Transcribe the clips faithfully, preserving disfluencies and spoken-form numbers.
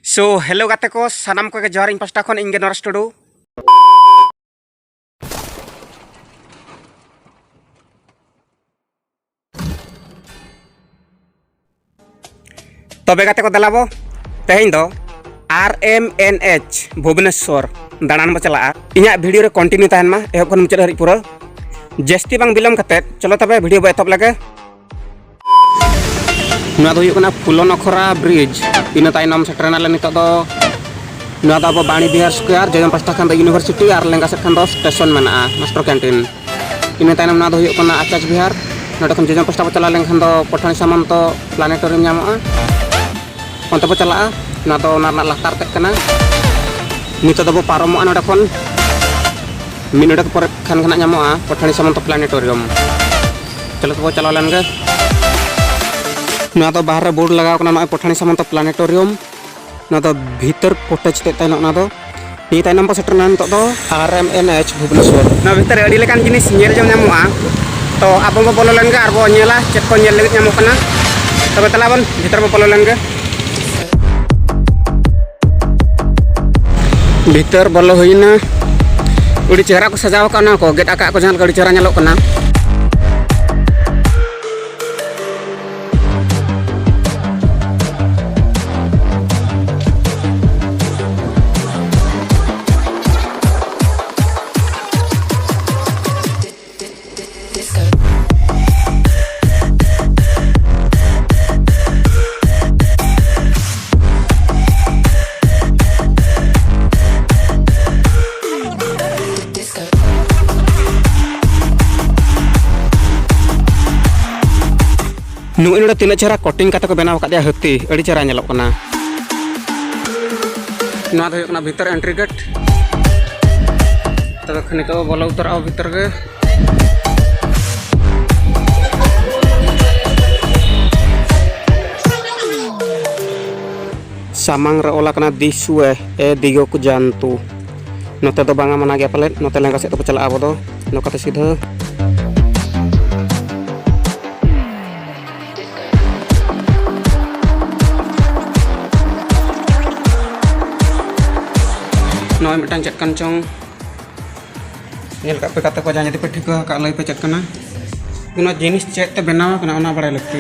So hello ᱜᱟᱛᱮ ᱠᱚ, ᱥᱟᱱᱟᱢ ᱠᱚᱜᱮ ᱡᱚᱦᱟᱨ ᱤᱧ ᱯᱟᱥᱴᱟ ᱠᱷᱚᱱ᱾ ᱤᱧ ᱜᱮ ᱱᱚᱨᱮᱥ ᱴᱩᱰᱩ᱾ ᱛᱚᱵᱮ ᱜᱟᱛᱮ ᱠᱚ, ᱫᱮᱞᱟ ᱵᱚ, ᱛᱮᱦᱮᱧ ᱫᱚ ᱟᱨ ᱮᱢ ᱮᱱ ᱮᱭᱤᱪ ᱵᱷᱩᱵᱽᱱᱮᱥᱣᱚᱨ ᱫᱟᱬᱟᱱ ᱵᱚ ᱪᱟᱞᱟᱜᱼᱟ᱾ ᱤᱧᱟᱹᱜ ᱵᱷᱤᱰᱤᱭᱳ ᱨᱮ ᱠᱚᱱᱴᱤᱱᱤᱭᱩ ᱛᱟᱦᱮᱱ ᱢᱟ, ᱮᱦᱚᱵ ᱠᱷᱚᱱ ᱢᱩᱪᱟᱹᱫ ᱦᱟᱹᱨᱤᱡ ᱯᱩᱨᱟᱹ᱾ ᱡᱟᱹᱥᱛᱤ ᱵᱟᱝ ᱵᱤᱞᱚᱢ ᱠᱟᱛᱮᱫ, ᱪᱚᱞᱚ ᱛᱚᱵᱮ ᱵᱷᱤᱰᱤᱭᱳ ᱵᱚ ᱮᱛᱚᱦᱚᱵ ᱞᱮᱜᱮ᱾ ᱱᱚᱣᱟ ᱫᱚ ᱦᱩᱭᱩᱜ ᱠᱟᱱᱟ ᱯᱷᱩᱞᱚᱱᱚᱠᱷᱚᱨᱟ ᱵᱨᱤᱡᱽ᱾ ᱤᱱᱟᱹ ᱛᱟᱭᱱᱚᱢ ᱥᱮᱴᱮᱨᱮᱱᱟᱞᱮ ᱱᱤᱛᱚᱜ ᱫᱚ᱾ ᱱᱚᱣᱟ ᱫᱚ ᱟᱵᱚ ᱵᱟᱬᱤ ᱵᱤᱦᱟᱨ ᱥᱠᱚᱭᱟᱨ, ᱡᱚᱡᱚᱢ ᱯᱟᱥᱴᱟ ᱠᱷᱟᱱ ᱫᱚ ᱤᱭᱩᱱᱤᱵᱷᱟᱨᱥᱤᱴᱤ ᱟᱨ ᱞᱮᱸᱜᱟ ᱥᱮᱫ ᱠᱷᱟᱱ ᱫᱚ ᱥᱴᱮᱥᱚᱱ ᱢᱮᱱᱟᱜᱼᱟ, ᱢᱟᱥᱴᱟᱨ ᱠᱮᱱᱴᱤᱱ᱾ ᱤᱱᱟᱹ ᱛᱟᱭᱱᱚᱢ ᱱᱚᱣᱟ ᱫᱚ ᱦᱩᱭᱩᱜ ᱠᱟᱱᱟ ᱟᱪᱟᱨᱡᱽ ᱵᱤᱦᱟᱨ᱾ ᱱᱚᱸᱰᱮ ᱠᱷᱚᱱ ᱡᱚᱡᱚᱢ ᱯᱟᱥᱴᱟ ᱵᱚ ᱪᱟᱞᱟᱣ ᱞᱮᱱᱠᱷᱟᱱ ᱫᱚ ᱯᱚᱴᱷᱟᱱᱤ ᱥᱟᱢᱚᱱᱛᱚ ᱯᱞᱟᱱᱮᱴᱳᱨᱤᱭᱟᱢ ᱧᱟᱢᱚᱜᱼᱟ᱾ ᱚᱱᱛᱮ ᱵᱚ ᱪᱟᱞᱟᱜᱼᱟ᱾ ᱱᱚᱣᱟ ᱫᱚ ᱚᱱᱟ ᱨᱮᱱᱟᱜ ᱞᱟᱛᱟᱨ ᱛᱮᱫ ᱠᱟᱱᱟ᱾ ᱱᱤᱛᱚᱜ ᱫᱚᱵᱚ ᱯᱟᱨᱚᱢᱚᱜᱼᱟ ᱱᱚᱸᱰᱮ ᱠᱷᱚᱱ᱾ ᱢᱤᱫ ᱰᱚᱸᱰᱮᱠ ᱯᱚᱨᱮ ᱠᱷᱟᱱ ᱜᱮ ᱱᱟᱜ ᱧᱟᱢᱚᱜᱼᱟ ᱯᱚᱴᱷᱟᱱᱤ ᱥᱟᱢᱚᱱᱛᱚ ᱯᱞᱟᱱᱮᱴᱳᱨᱤᱭᱟᱢ᱾ ᱪᱚᱞᱚ ᱛᱚᱵᱚ ᱪᱟᱞᱟᱣ ᱞᱮᱱ ᱜᱮ᱾ ᱱᱚᱣᱟ ᱫᱚ ᱵᱟᱦᱨᱮ ᱨᱮ ᱵᱳᱨᱰ ᱞᱟᱜᱟᱣ ᱠᱟᱱᱟ, ᱱᱚᱜᱼᱚᱭ ᱯᱚᱴᱷᱟᱱᱤ ᱥᱟᱢᱚᱱᱛᱚ ᱯᱞᱟᱱᱮᱴᱳᱨᱤᱭᱟᱢ᱾ ᱱᱚᱣᱟ ᱫᱚ ᱵᱷᱤᱛᱟᱹᱨ ᱠᱚᱴᱮᱡᱽ ᱛᱮᱫ ᱛᱟᱦᱮᱱᱚᱜ ᱚᱱᱟ ᱫᱚ᱾ ᱱᱤᱭᱟᱹ ᱛᱟᱭᱱᱚᱢ ᱵᱚ ᱥᱮᱴᱮᱨᱱᱟ ᱱᱤᱛᱚᱜ ᱫᱚ ᱟᱨ ᱮᱢ ᱮᱱ ᱮᱭᱤᱪ ᱵᱷᱩᱵᱽᱱᱮᱥᱣᱚᱨ᱾ ᱱᱚᱣᱟ ᱵᱷᱤᱛᱟᱹᱨ ᱨᱮ ᱟᱹᱰᱤ ᱞᱮᱠᱟᱱ ᱡᱤᱱᱤᱥ ᱧᱮᱞ ᱡᱚᱝ ᱧᱟᱢᱚᱜᱼᱟ᱾ ᱛᱚ ᱟᱵᱚ ᱵᱚ ᱵᱚᱞᱚ ᱞᱮᱱ ᱜᱮ ᱟᱨ ᱵᱚ ᱧᱮᱞᱟ ᱪᱮᱫ ᱠᱚ ᱧᱮᱞ ᱞᱟᱹᱜᱤᱫ ᱧᱟᱢᱚᱜ ᱠᱟᱱᱟ᱾ ᱛᱚᱵᱮ ᱫᱮᱞᱟ ᱵᱚᱱ ᱵᱷᱤᱛᱟᱹᱨ ᱵᱚ ᱵᱚᱞᱚ ᱞᱮᱱ ᱜᱮ᱾ ᱵᱷᱤᱛᱟᱹᱨ ᱵᱚᱞᱚ ᱦᱩᱭᱱᱟ᱾ ᱟᱹᱰᱤ ᱪᱮᱦᱨᱟ ᱠᱚ ᱥᱟᱡᱟᱣ ᱟᱠᱟᱫ ᱱᱚᱣᱟ ᱠᱚ, ᱜᱮᱫ ᱟᱠᱟᱫ ᱠᱚ ᱡᱟᱦᱟᱸ ᱞᱮᱠᱟ, ᱟᱹᱰᱤ ᱪᱮᱦᱨᱟ ᱧᱮᱞᱚᱜ ᱠᱟᱱᱟ᱾ ᱱᱩᱭ ᱱᱚᱰᱮ ᱛᱤᱱᱟᱹᱜ ᱪᱮᱦᱨᱟ cutting ᱠᱟᱛᱮ ᱠᱚ ᱵᱮᱱᱟᱣ ᱟᱠᱟᱫᱮᱭᱟ ᱦᱟᱹᱛᱤ, ᱟᱹᱰᱤ ᱪᱮᱦᱨᱟ ᱧᱮᱞᱚᱜ ᱠᱟᱱᱟ᱾ ᱱᱚᱣᱟ ᱫᱚ ᱦᱩᱭᱩᱜ ᱠᱟᱱᱟ ᱵᱷᱤᱛᱟᱹᱨ entry gate᱾ ᱛᱚᱵᱮ ᱠᱷᱟᱱ ᱱᱤᱛᱚᱜ ᱵᱚᱞᱚ ᱩᱛᱟᱹᱨᱚᱜᱼᱟ ᱵᱷᱤᱛᱟᱹᱨ ᱜᱮ᱾ ᱥᱟᱢᱟᱝ ᱨᱮ ᱚᱞ ᱟᱠᱟᱱᱟ ᱫᱤᱥᱩᱣᱮ ᱮ ᱫᱤᱜᱚᱠ ᱡᱟᱱᱛᱩ᱾ ᱱᱚᱛᱮ ᱫᱚ ᱵᱟᱝᱟ, ᱢᱟᱱᱟ ᱜᱮᱭᱟ ᱯᱟᱞᱮᱫ᱾ ᱱᱚᱛᱮ ᱞᱮᱸᱜᱟ ᱥᱮᱫ ᱛᱮᱵᱚ ᱪᱟᱞᱟᱜᱼᱟ ᱟᱵᱚ ᱫᱚ, ᱱᱚᱝᱠᱟᱛᱮ ᱥᱤᱫᱷᱟᱹ᱾ ᱱᱚᱜᱼᱚᱭ ᱢᱤᱫᱴᱟᱝ ᱪᱮᱫ ᱠᱟᱱ ᱪᱚᱝ, ᱧᱮᱞ ᱠᱟᱜ ᱯᱮ ᱜᱟᱛᱮ ᱠᱚ, ᱡᱟᱦᱟᱸᱭ ᱡᱩᱫᱤ ᱯᱮ ᱴᱷᱤᱠᱟᱹ ᱟᱠᱟᱫ, ᱞᱟᱹᱭ ᱯᱮ ᱪᱮᱫ ᱠᱟᱱᱟ᱾ ᱚᱱᱟ ᱡᱤᱱᱤᱥ ᱪᱮᱫ ᱛᱮ ᱵᱮᱱᱟᱣ ᱟᱠᱟᱱᱟ, ᱚᱱᱟ ᱵᱟᱲᱟᱭ ᱞᱟᱹᱠᱛᱤ᱾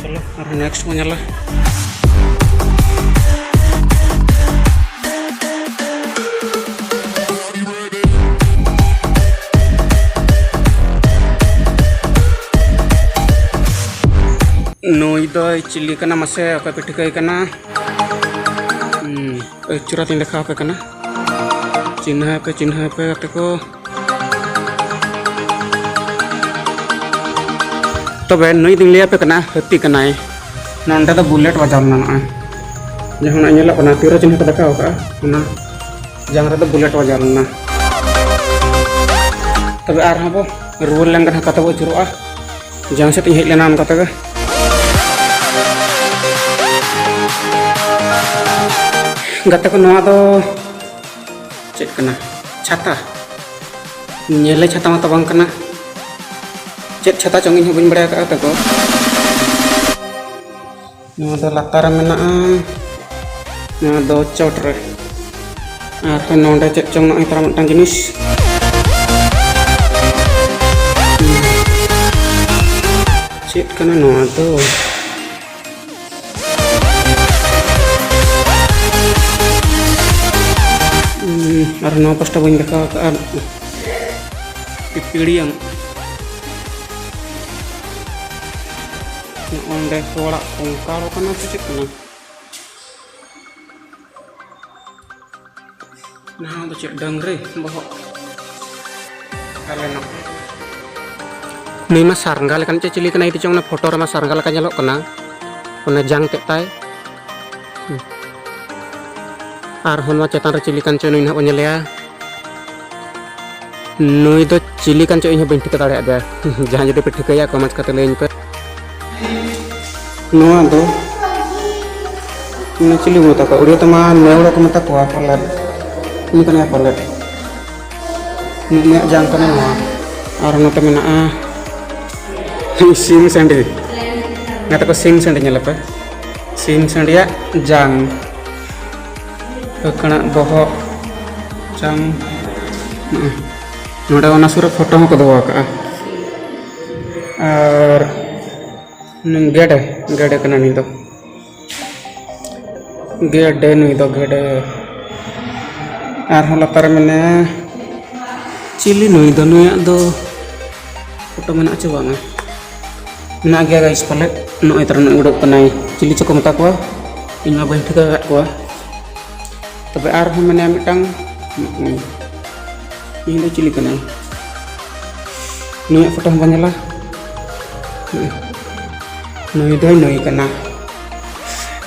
ᱪᱚᱞᱚ, ᱟᱨᱦᱚᱸ next ᱵᱚᱱ ᱧᱮᱞᱟ᱾ ᱱᱩᱭ ᱫᱚᱭ ᱪᱤᱞᱤ ᱠᱟᱱᱟ ᱢᱟᱥᱮ, ᱚᱠᱚᱭ ᱯᱮ ᱴᱷᱤᱠᱟᱹᱭ ᱠᱟᱱᱟ? ᱦᱩᱸ, ᱟᱹᱪᱩᱨ ᱟᱛᱮᱧ ᱫᱮᱠᱷᱟᱣ ᱟᱯᱮ ᱠᱟᱱᱟ᱾ ᱪᱤᱱᱦᱟᱹ ᱯᱮ, ᱪᱤᱱᱦᱟᱹ ᱯᱮ ᱜᱟᱛᱮ ᱠᱚ᱾ ᱛᱚᱵᱮ ᱱᱩᱭ ᱫᱚᱧ ᱞᱟᱹᱭ ᱟᱯᱮ ᱠᱟᱱᱟ, ᱦᱟᱹᱛᱤ ᱠᱟᱱᱟᱭ᱾ ᱱᱚᱸᱰᱮ ᱫᱚ bullet ᱵᱟᱡᱟᱣ ᱞᱮᱱᱟ ᱱᱚᱜᱼᱚᱭ᱾ ᱡᱟᱦᱟᱸ ᱱᱚᱜᱼᱚᱭ ᱧᱮᱞᱚᱜ ᱠᱟᱱᱟ, ᱛᱤᱨᱮ ᱪᱤᱱᱦᱟᱹ ᱠᱚ ᱫᱮᱠᱷᱟᱣ ᱠᱟᱜᱼᱟ, ᱚᱱᱟ ᱡᱟᱝ ᱨᱮᱫᱚ bullet ᱵᱟᱡᱟᱣ ᱞᱮᱱᱟ᱾ ᱛᱚᱵᱮ ᱟᱨᱦᱚᱸ ᱵᱚ ᱨᱩᱣᱟᱹᱲ ᱞᱮᱱᱠᱷᱟᱱ ᱦᱟᱸᱜ ᱠᱟᱛᱮ ᱵᱚ ᱟᱹᱪᱩᱨᱚᱜᱼᱟ᱾ ᱡᱟᱦᱟᱸ ᱥᱮᱫ ᱤᱧ ᱦᱮᱡ ᱞᱮᱱᱟ ᱚᱱᱠᱟ ᱛᱮᱜᱮ᱾ ᱜᱟᱛᱮ ᱠᱚ, ᱱᱚᱣᱟ ᱫᱚ ᱪᱮᱫ ᱠᱟᱱᱟ? ᱪᱷᱟᱛᱟ? ᱧᱮᱞᱮ ᱪᱷᱟᱛᱟ ᱢᱟᱛᱚ ᱵᱟᱝ ᱠᱟᱱᱟ᱾ ᱪᱮᱫ ᱪᱷᱟᱛᱟ ᱪᱚᱝ, ᱤᱧ ᱦᱚᱸ ᱵᱟᱹᱧ ᱵᱟᱲᱟᱭ ᱟᱠᱟᱫᱼᱟ ᱛᱟᱠᱚ᱾ ᱱᱚᱣᱟ ᱫᱚ ᱞᱟᱛᱟᱨ ᱨᱮ ᱢᱮᱱᱟᱜᱼᱟ, ᱱᱚᱣᱟ ᱫᱚ ᱪᱚᱴ ᱨᱮ᱾ ᱟᱨᱦᱚᱸ ᱱᱚᱰᱮ ᱪᱮᱫ ᱪᱚᱝ ᱱᱚᱜᱼᱚᱭ ᱛᱟᱨᱟ ᱢᱤᱫᱴᱟᱝ ᱡᱤᱱᱤᱥ᱾ ᱪᱮᱫ ᱠᱟᱱᱟ ᱱᱚᱣᱟ ᱫᱚ? ᱩᱸ, ᱟᱨ ᱱᱚᱣᱟ ᱯᱟᱥᱴᱟ ᱵᱟᱹᱧ ᱫᱮᱠᱷᱟᱣ ᱟᱠᱟᱫᱼᱟ᱾ ᱯᱤᱯᱤᱲᱤᱭᱟᱹᱝ᱾ ᱱᱚᱜᱼᱚᱸᱰᱮ ᱦᱚᱲᱟᱜ ᱠᱚᱝᱠᱟᱞ ᱠᱟᱱᱟ ᱥᱮ ᱪᱮᱫ ᱠᱟᱱᱟ? ᱱᱚᱣᱟ ᱫᱚ ᱪᱮᱫ ᱰᱟᱹᱝᱨᱤ ᱵᱚᱦᱚᱜ? ᱟᱞᱮ ᱱᱚ-, ᱱᱩᱭ ᱢᱟ ᱥᱟᱨᱜᱟ ᱞᱮᱠᱟᱱ ᱪᱮᱫ ᱪᱤᱞᱤ ᱠᱟᱱᱟᱭ ᱤᱫᱤ ᱪᱚᱝ, ᱚᱱᱟ ᱯᱷᱳᱴᱳ ᱨᱮᱢᱟ ᱥᱟᱨᱜᱟ ᱞᱮᱠᱟ ᱧᱮᱞᱚᱜ ᱠᱟᱱᱟ, ᱚᱱᱟ ᱡᱟᱝ ᱛᱮᱫ ᱛᱟᱭ᱾ ᱦᱩᱸ᱾ ᱟᱨᱦᱚᱸ ᱱᱚᱣᱟ ᱪᱮᱛᱟᱱ ᱨᱮ ᱪᱤᱞᱤ ᱠᱟᱱ ᱪᱚ, ᱱᱩᱭ ᱱᱟᱦᱟᱜ ᱵᱚᱱ ᱧᱮᱞᱮᱭᱟ᱾ ᱱᱩᱭ ᱫᱚ ᱪᱤᱞᱤ ᱠᱟᱱ ᱪᱚ, ᱤᱧ ᱦᱚᱸ ᱵᱟᱹᱧ ᱴᱷᱤᱠᱟᱹ ᱫᱟᱲᱮᱭᱟᱫᱮᱭᱟ᱾ ᱡᱟᱦᱟᱸᱭ ᱡᱩᱫᱤ ᱯᱮ ᱴᱷᱤᱠᱟᱹᱭᱟ, comment ᱠᱟᱛᱮ ᱞᱟᱹᱭᱟᱹᱧ ᱯᱮ᱾ ᱱᱚᱣᱟ ᱫᱚ, ᱢᱟᱱᱮ, ᱪᱤᱞᱤ ᱠᱚ ᱢᱮᱛᱟ ᱠᱚᱣᱟ? ᱩᱲᱤᱭᱟ ᱛᱮᱢᱟ ᱱᱮᱣᱲᱟ ᱠᱚ ᱢᱮᱛᱟ ᱠᱚᱣᱟ ᱯᱟᱞᱮᱫ᱾ ᱩᱱᱤ ᱠᱟᱱᱟᱭ ᱯᱟᱞᱮᱫ᱾ ᱩᱱᱤᱭᱟᱜ ᱡᱟᱝ ᱠᱟᱱᱟ ᱱᱚᱣᱟ᱾ ᱟᱨ ᱱᱚᱛᱮ ᱢᱮᱱᱟᱜᱼᱟ ᱥᱤᱢ ᱥᱟᱺᱰᱤ᱾ ᱜᱟᱛᱮ ᱠᱚ, ᱥᱤᱢ ᱥᱟᱺᱰᱤ ᱧᱮᱞ ᱯᱮ᱾ ᱥᱤᱢ ᱥᱟᱺᱰᱤᱭᱟᱜ ᱡᱟᱝ᱾ ᱠᱟᱠᱲᱟᱜ ᱵᱚᱦᱚᱜ, ᱡᱟᱝ, ᱱᱚᱜᱼᱚᱭ ᱱᱚᱰᱮ ᱚᱱᱟ ᱥᱩᱨ ᱨᱮ ᱯᱷᱳᱴᱳ ᱦᱚᱸᱠᱚ ᱫᱚᱦᱚ ᱟᱠᱟᱫᱼᱟ᱾ ᱟᱨ ᱱᱩᱭ ᱜᱮᱰᱮ, ᱜᱮᱰᱮ ᱠᱟᱱᱟ ᱱᱩᱭ ᱫᱚ᱾ ᱜᱮᱰᱮ, ᱱᱩᱭ ᱫᱚ ᱜᱮᱰᱮ᱾ ᱟᱨᱦᱚᱸ ᱞᱟᱛᱟᱨ ᱨᱮ ᱢᱮᱱᱟᱭᱟ ᱪᱤᱞᱤ ᱱᱩᱭ ᱫᱚ? ᱱᱩᱭᱟᱜ ᱫᱚ ᱯᱷᱳᱴᱳ ᱢᱮᱱᱟᱜᱼᱟ ᱪᱮ ᱵᱟᱝᱟ? ᱢᱮᱱᱟᱜ ᱜᱮᱭᱟ guys ᱯᱟᱞᱮᱫ᱾ ᱱᱚᱜᱼᱚᱭ ᱛᱟᱨᱟ ᱱᱚᱜᱼᱚᱭ ᱩᱰᱩᱠ ᱠᱟᱱᱟᱭ᱾ ᱪᱤᱞᱤ ᱪᱚᱠᱚ ᱢᱮᱛᱟ ᱠᱚᱣᱟ, ᱤᱧ ᱢᱟ ᱵᱟᱹᱧ ᱴᱷᱤᱠᱟᱹ ᱟᱠᱟᱫ ᱠᱚᱣᱟ᱾ ᱛᱚᱵᱮ ᱟᱨᱦᱚᱸ ᱢᱮᱱᱟᱭᱟ ᱢᱤᱫᱴᱟᱝ, ᱱᱩᱭ ᱫᱚ ᱪᱤᱞᱤ ᱠᱟᱱᱟᱭ? ᱱᱩᱭᱟᱜ ᱯᱷᱳᱴᱳ ᱦᱚᱸ ᱵᱚᱱ ᱧᱮᱞᱟ᱾ ᱱᱩᱭ ᱫᱚᱭ ᱱᱩᱭ ᱠᱟᱱᱟ᱾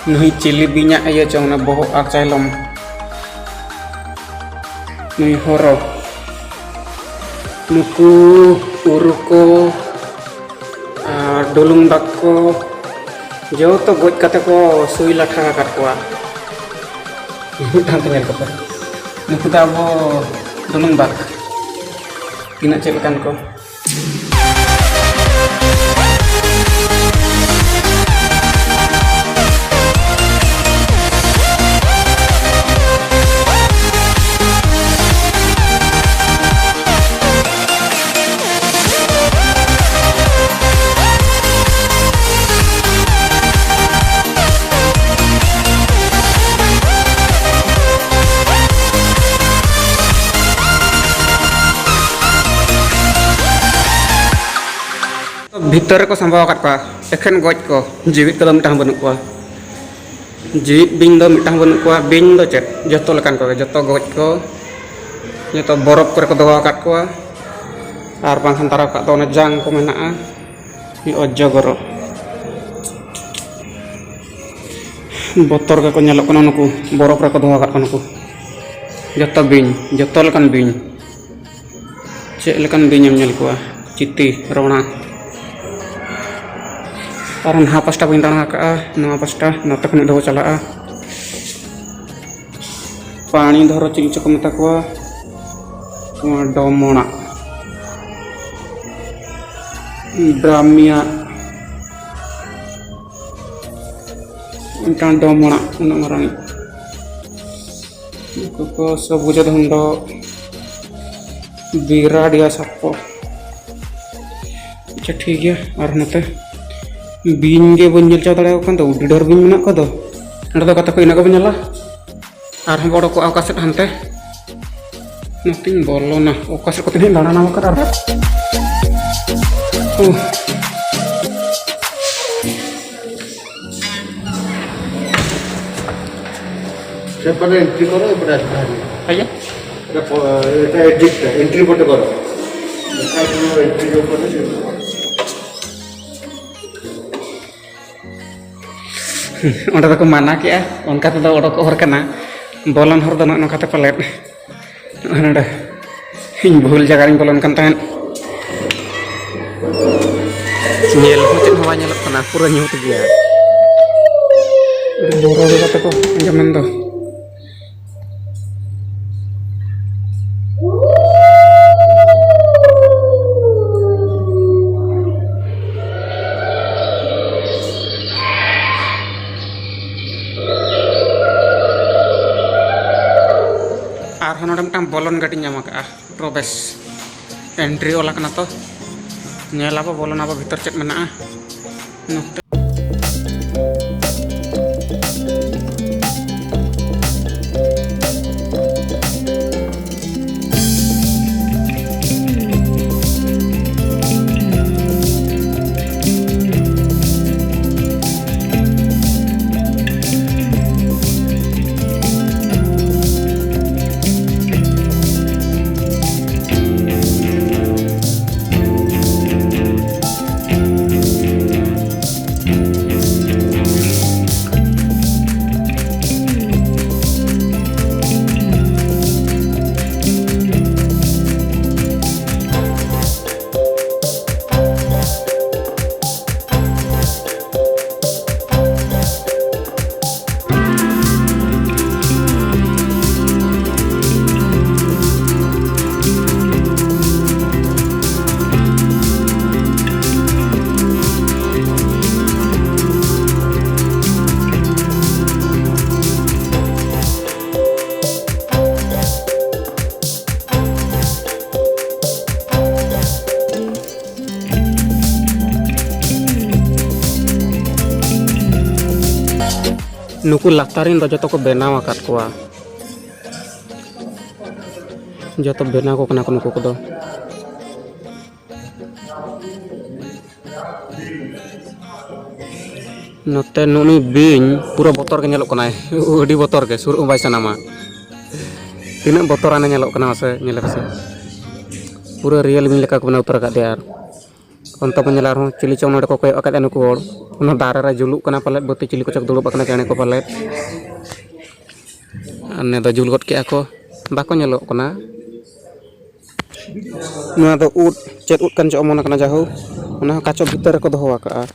ᱱᱩᱭ ᱪᱤᱞᱤ ᱵᱤᱧᱟᱜ ᱤᱭᱟᱹ ᱪᱚᱝ, ᱚᱱᱟ ᱵᱚᱦᱚᱜ ᱟᱨ ᱪᱟᱭᱞᱚᱢ᱾ ᱱᱩᱭ ᱦᱚᱨᱚ᱾ ᱱᱩᱠᱩ ᱩᱨᱩ ᱠᱚ ᱟᱨ ᱰᱩᱞᱩᱝ ᱵᱟᱜᱽ ᱠᱚ ᱡᱚᱛᱚ ᱜᱚᱡ ᱠᱟᱛᱮ ᱠᱚ ᱥᱩᱭ ᱞᱟᱴᱷᱟ ᱟᱠᱟᱫ ᱠᱚᱣᱟ᱾ ᱢᱤᱫᱴᱟᱝ ᱛᱮ ᱧᱮᱞ ᱠᱚᱯᱮ, ᱱᱩᱠᱩ ᱫᱚ ᱟᱵᱚ ᱰᱩᱞᱩᱝ ᱵᱟᱜᱽ ᱛᱤᱱᱟᱹᱜ ᱪᱮᱫ ᱞᱮᱠᱟᱱ ᱠᱚ᱾ ᱵᱷᱤᱛᱟᱹᱨ ᱨᱮᱠᱚ ᱥᱟᱢᱵᱟᱣ ᱟᱠᱟᱫ ᱠᱚᱣᱟ, ᱮᱠᱷᱮᱱ ᱜᱚᱡ ᱠᱚ, ᱡᱤᱣᱤᱫ ᱠᱚᱫᱚ ᱢᱤᱫᱴᱟᱝ ᱦᱚᱸ ᱵᱟᱹᱱᱩᱜ ᱠᱚᱣᱟ᱾ ᱡᱤᱣᱤᱫ ᱵᱤᱧ ᱫᱚ ᱢᱤᱫᱴᱟᱝ ᱦᱚᱸ ᱵᱟᱹᱱᱩᱜ ᱠᱚᱣᱟ᱾ ᱵᱤᱧ ᱫᱚ ᱪᱮᱫ, ᱡᱚᱛᱚ ᱞᱮᱠᱟᱱ ᱠᱚᱜᱮ, ᱡᱚᱛᱚ ᱜᱚᱡ ᱠᱚ, ᱡᱚᱛᱚ ᱵᱚᱨᱚᱯ ᱠᱚᱨᱮ ᱠᱚ ᱫᱚᱦᱚ ᱟᱠᱟᱫ ᱠᱚᱣᱟ᱾ ᱟᱨ ᱵᱟᱝᱠᱷᱟᱱ ᱛᱟᱨᱟ ᱠᱚᱣᱟᱜ ᱫᱚ ᱚᱱᱟ ᱡᱟᱝ ᱠᱚ ᱢᱮᱱᱟᱜᱼᱟ᱾ ᱚᱡᱚᱜᱚᱨᱚ ᱵᱚᱛᱚᱨ ᱜᱮᱠᱚ ᱧᱮᱞᱚᱜ ᱠᱟᱱᱟ ᱱᱩᱠᱩ, ᱵᱚᱨᱚᱯ ᱨᱮᱠᱚ ᱫᱚᱦᱚ ᱟᱠᱟᱫ ᱠᱚᱣᱟ ᱱᱩᱠᱩ᱾ ᱡᱚᱛᱚ ᱵᱤᱧ, ᱡᱚᱛᱚ ᱞᱮᱠᱟᱱ ᱵᱤᱧ᱾ ᱪᱮᱫ ᱞᱮᱠᱟᱱ ᱵᱤᱧ ᱮᱢ ᱧᱮᱞ ᱠᱚᱣᱟ? ᱪᱤᱛᱤ, ᱨᱚᱬᱟ᱾ ᱟᱨ ᱱᱟᱦᱟ ᱯᱟᱥᱴᱟ ᱵᱟᱹᱧ ᱫᱟᱬᱟ ᱟᱠᱟᱫᱼᱟ, ᱱᱚᱣᱟ ᱯᱟᱥᱴᱟ, ᱱᱚᱛᱮ ᱠᱷᱚᱱ ᱫᱚ ᱪᱟᱞᱟᱜᱼᱟ᱾ ᱯᱟᱹᱲᱤ ᱫᱷᱚᱨᱚ ᱪᱤᱞᱤ ᱪᱚᱠᱚ ᱢᱮᱛᱟ ᱠᱚᱣᱟ, ᱱᱚᱣᱟ ᱰᱚᱢᱚᱲᱟ᱾ ᱰᱨᱟᱢᱤᱭᱟ, ᱢᱤᱫᱴᱟᱝ ᱰᱚᱢᱚᱲᱟ, ᱩᱱᱟᱹᱜ ᱢᱟᱨᱟᱝ᱾ ᱱᱩᱠᱩ ᱠᱚ ᱥᱚᱵᱩᱡ ᱫᱷᱚᱱᱰᱚ, ᱵᱤᱨᱟᱰᱤᱭᱟ ᱥᱟᱯᱚ᱾ ᱟᱪᱪᱷᱟ, ᱴᱷᱤᱠ ᱜᱮᱭᱟ᱾ ᱟᱨ ᱱᱚᱛᱮ ᱵᱤᱧ ᱜᱮ ᱵᱟᱹᱧ ᱧᱮᱞ ᱪᱟᱵᱟ ᱫᱟᱲᱮᱭᱟᱠᱚ ᱠᱟᱱ ᱫᱚ, ᱩᱰᱤ ᱰᱷᱮᱨ ᱵᱤᱧ ᱢᱮᱱᱟᱜ ᱠᱚᱫᱚ᱾ ᱱᱚᱸᱰᱮ ᱫᱚ ᱜᱟᱛᱮ ᱠᱚ ᱤᱱᱟᱹ ᱜᱮᱵᱚᱱ ᱧᱮᱞᱟ᱾ ᱟᱨᱦᱚᱸ ᱵᱚᱱ ᱚᱰᱚᱠᱚᱜᱼᱟ ᱚᱠᱟ ᱥᱮᱫ ᱦᱟᱱᱛᱮ᱾ ᱱᱚᱛᱮᱧ ᱵᱚᱞᱚᱱᱟ, ᱚᱠᱟ ᱥᱮᱫ ᱠᱚᱛᱮᱧ ᱦᱮᱡ ᱫᱟᱬᱟᱱᱟ ᱵᱟᱠᱷᱟᱱ ᱟᱨᱦᱚᱸ᱾ ᱳᱦ᱾ সেখানে এন্ট্রি করো, এবারে আসবে হারিয়ে। আইয়া। এটা প-, এটা এডিটটা, এন্ট্রি বোর্ডে করো। এখানে এন্ট্রি বোর্ডে। ᱚᱸᱰᱮ ᱫᱚᱠᱚ ᱢᱟᱱᱟ ᱠᱮᱜᱼᱟ, ᱚᱱᱠᱟ ᱛᱮᱫᱚ ᱚᱰᱚᱠᱚᱜ ᱦᱚᱨ ᱠᱟᱱᱟ, ᱵᱚᱞᱚᱱ ᱦᱚᱨ ᱫᱚ ᱱᱚᱜᱼᱚ ᱱᱚᱝᱠᱟᱛᱮ ᱯᱟᱞᱮᱫ᱾ ᱱᱚᱜᱼᱚᱭ ᱱᱚᱰᱮ ᱤᱧ ᱵᱷᱩᱞ ᱡᱟᱭᱜᱟ ᱨᱤᱧ ᱵᱚᱞᱚᱱ ᱠᱟᱱ ᱛᱟᱦᱮᱸᱫ᱾ ᱧᱮᱞ ᱦᱚᱸ ᱪᱮᱫ ᱦᱚᱸ ᱵᱟᱭ ᱧᱮᱞᱚᱜ ᱠᱟᱱᱟ, ᱯᱩᱨᱟᱹ ᱧᱩᱛ ᱜᱮᱭᱟ᱾ ᱟᱹᱰᱤ ᱵᱚᱨᱚ ᱜᱮ ᱠᱟᱛᱮ ᱠᱚ ᱟᱸᱡᱚᱢᱮᱱ ᱫᱚ᱾ ᱟᱨᱦᱚᱸ ᱱᱚᱰᱮ ᱢᱤᱫᱴᱟᱝ ᱵᱚᱞᱚᱱ ᱜᱮᱴ ᱤᱧ ᱧᱟᱢ ᱟᱠᱟᱫᱼᱟ, ᱯᱨᱚᱵᱮᱥ ᱮᱱᱴᱨᱤ ᱚᱞ ᱟᱠᱟᱱᱟ᱾ ᱛᱚ ᱧᱮᱞ ᱟᱵᱚ, ᱵᱚᱞᱚᱱ ᱟᱵᱚ ᱵᱷᱤᱛᱚᱨ ᱪᱮᱫ ᱢᱮᱱᱟᱜᱼᱟ᱾ ᱱᱚᱛᱮ ᱱᱩᱠᱩ ᱞᱟᱛᱟᱨ ᱨᱮᱱ ᱫᱚ ᱡᱚᱛᱚ ᱠᱚ ᱵᱮᱱᱟᱣ ᱟᱠᱟᱫ ᱠᱚᱣᱟ᱾ ᱡᱚᱛᱚ ᱵᱮᱱᱟᱣ ᱠᱚ ᱠᱟᱱᱟ ᱠᱚ ᱱᱩᱠᱩ ᱠᱚᱫᱚ᱾ ᱱᱚᱛᱮ ᱱᱩᱜᱼᱩ ᱱᱩᱭ ᱵᱤᱧ ᱯᱩᱨᱟᱹ ᱵᱚᱛᱚᱨ ᱜᱮ ᱧᱮᱞᱚᱜ ᱠᱟᱱᱟᱭ᱾ ᱟᱹᱰᱤ ᱵᱚᱛᱚᱨ ᱜᱮ, ᱥᱩᱨᱩᱜ ᱦᱚᱸ ᱵᱟᱭ ᱥᱟᱱᱟᱢᱟ᱾ ᱛᱤᱱᱟᱹᱜ ᱵᱚᱛᱚᱨᱟᱱᱮ ᱧᱮᱞᱚᱜ ᱠᱟᱱᱟ ᱢᱟᱥᱮ, ᱧᱮᱞ ᱯᱮᱥᱮ᱾ ᱯᱩᱨᱟᱹ ᱨᱤᱭᱮᱞ ᱵᱤᱧ ᱞᱮᱠᱟ ᱠᱚ ᱵᱮᱱᱟᱣ ᱩᱛᱟᱹᱨ ᱟᱠᱟᱫᱮᱭᱟ᱾ ᱟᱨ ᱚᱱᱛᱮ ᱵᱚᱱ ᱧᱮᱞᱟ ᱟᱨᱦᱚᱸ ᱪᱤᱞᱤ ᱪᱚᱝ ᱱᱚᱰᱮ ᱠᱚ ᱠᱚᱭᱚᱜ ᱟᱠᱟᱫᱼᱟ ᱱᱩᱠᱩ ᱦᱚᱲ᱾ ᱚᱱᱟ ᱫᱟᱨᱮ ᱨᱮ ᱡᱩᱞᱩᱜ ᱠᱟᱱᱟ ᱯᱟᱞᱮᱫ, ᱵᱟᱹᱛᱤ ᱪᱤᱞᱤ ᱠᱚᱪᱚ ᱠᱚ ᱫᱩᱲᱩᱵ ᱟᱠᱟᱱᱟ, ᱪᱮᱬᱮ ᱠᱚ ᱯᱟᱞᱮᱫ᱾ ᱟᱨ ᱱᱮ ᱫᱚ ᱡᱩᱞ ᱜᱚᱫ ᱠᱮᱜᱼᱟ ᱠᱚ, ᱵᱟᱠᱚ ᱧᱮᱞᱚᱜ ᱠᱟᱱᱟ᱾ ᱱᱚᱣᱟ ᱫᱚ ᱩᱫ, ᱪᱮᱫ ᱩᱫ ᱠᱟᱱ ᱪᱚ ᱚᱢᱚᱱ ᱟᱠᱟᱱᱟ, ᱡᱟᱦᱳᱠ, ᱚᱱᱟ ᱦᱚᱸ ᱠᱟᱪᱚ ᱵᱷᱤᱛᱟᱹᱨ ᱨᱮᱠᱚ ᱫᱚᱦᱚ ᱟᱠᱟᱜᱼᱟ᱾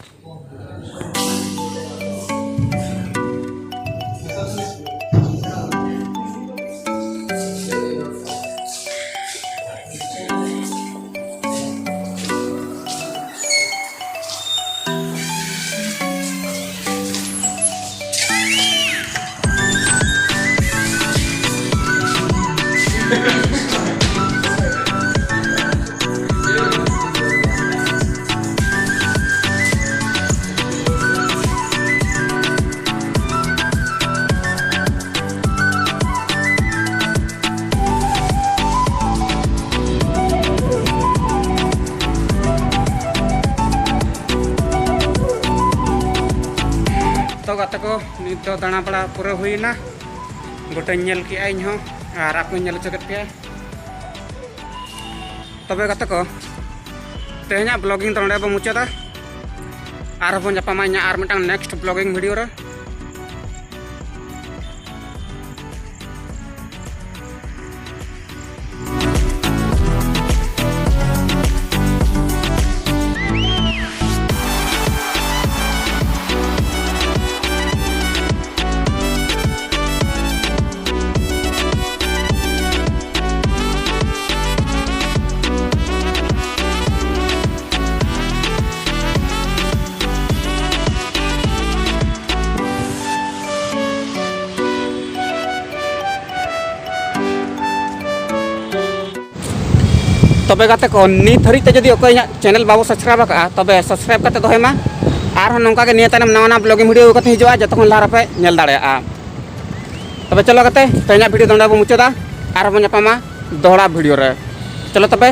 ᱛᱚ ᱜᱟᱛᱮ ᱠᱚ, ᱱᱤᱛ ᱫᱚ ᱫᱟᱬᱟ ᱵᱟᱲᱟ ᱯᱩᱨᱟᱹ ᱦᱩᱭᱱᱟ᱾ ᱜᱚᱴᱟᱧ ᱧᱮᱞ ᱠᱮᱜᱼᱟ ᱤᱧ ᱦᱚᱸ, ᱟᱨ ᱟᱯᱮᱧ ᱧᱮᱞ ᱦᱚᱪᱚ ᱠᱮᱫ ᱯᱮᱭᱟ᱾ ᱛᱚᱵᱮ ᱜᱟᱛᱮ ᱠᱚ, ᱛᱮᱦᱮᱧᱟᱜ vlogging ᱫᱚ ᱱᱚᱸᱰᱮ ᱵᱚᱱ ᱢᱩᱪᱟᱹᱫᱟ᱾ ᱟᱨᱦᱚᱸ ᱵᱚᱱ ᱧᱟᱯᱟᱢᱟ ᱤᱧᱟᱹᱜ ᱟᱨ ᱢᱤᱫᱴᱟᱝ next vlogging video ᱨᱮ᱾ ᱛᱚᱵᱮ ᱜᱟᱛᱮ ᱠᱚ, ᱱᱤᱛ ᱫᱷᱟᱹᱨᱤᱡ ᱛᱮ ᱡᱩᱫᱤ ᱚᱠᱚᱭ ᱤᱧᱟᱹᱜ channel ᱵᱟᱵᱚ subscribe ᱟᱠᱟᱫᱼᱟ, ᱛᱚᱵᱮ subscribe ᱠᱟᱛᱮ ᱫᱚᱦᱚᱭ ᱢᱟ᱾ ᱟᱨᱦᱚᱸ ᱱᱚᱝᱠᱟ ᱜᱮ ᱱᱤᱭᱟᱹ ᱛᱟᱭᱱᱚᱢ ᱱᱟᱣᱟ ᱱᱟᱣᱟ vlogging video ᱠᱟᱛᱮ ᱦᱤᱡᱩᱜᱼᱟ, ᱡᱚᱛᱚ ᱠᱷᱚᱱ ᱞᱟᱦᱟ ᱨᱮᱯᱮ ᱧᱮᱞ ᱫᱟᱲᱮᱭᱟᱜᱼᱟ᱾ ᱛᱚᱵᱮ ᱪᱚᱞᱚ ᱠᱟᱛᱮ ᱛᱮᱦᱮᱧᱟᱜ video ᱫᱚ ᱱᱚᱰᱮ ᱵᱚᱱ ᱢᱩᱪᱟᱹᱫᱟ, ᱟᱨᱦᱚᱸ ᱵᱚᱱ ᱧᱟᱯᱟᱢᱟ ᱫᱚᱦᱲᱟ video ᱨᱮ᱾ ᱪᱚᱞᱚ ᱛᱚᱵᱮ,